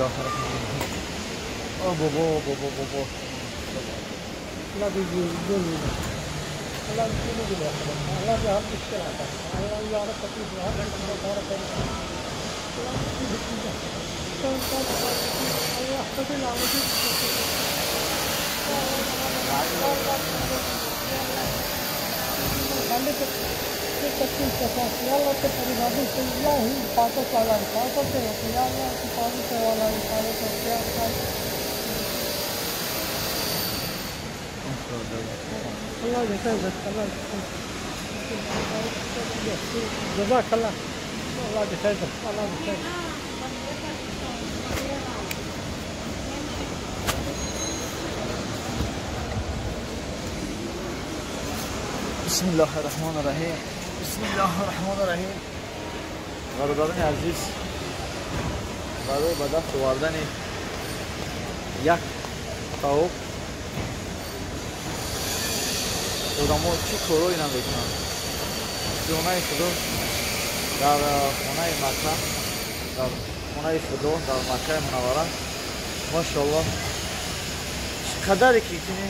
الله الرحمن الرحیم. آه بابا بابا بابا. الله بيجي الله بيجي الله بيعمل الله يعرف كيف الله يسعدك الله جزاك الله الله يسعدك الله يسعدك. بسم الله الرحمن الرحیم. بسم الله الرحمن الرحیم. برادران عزیز، برای به دست آوردن یک توپ آدم‌ها چی کارایی نمیکنن. خانه خدا در خانه مکه، در خانه خدا در مکه منوره، ماشاءالله چقدر که کنی،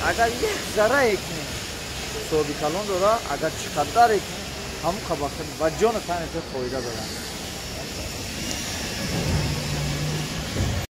اگر یک ذره کنی صاحب کلان داره، اگر چقدر کنی همون قباحت و جان تن تو فایده داره.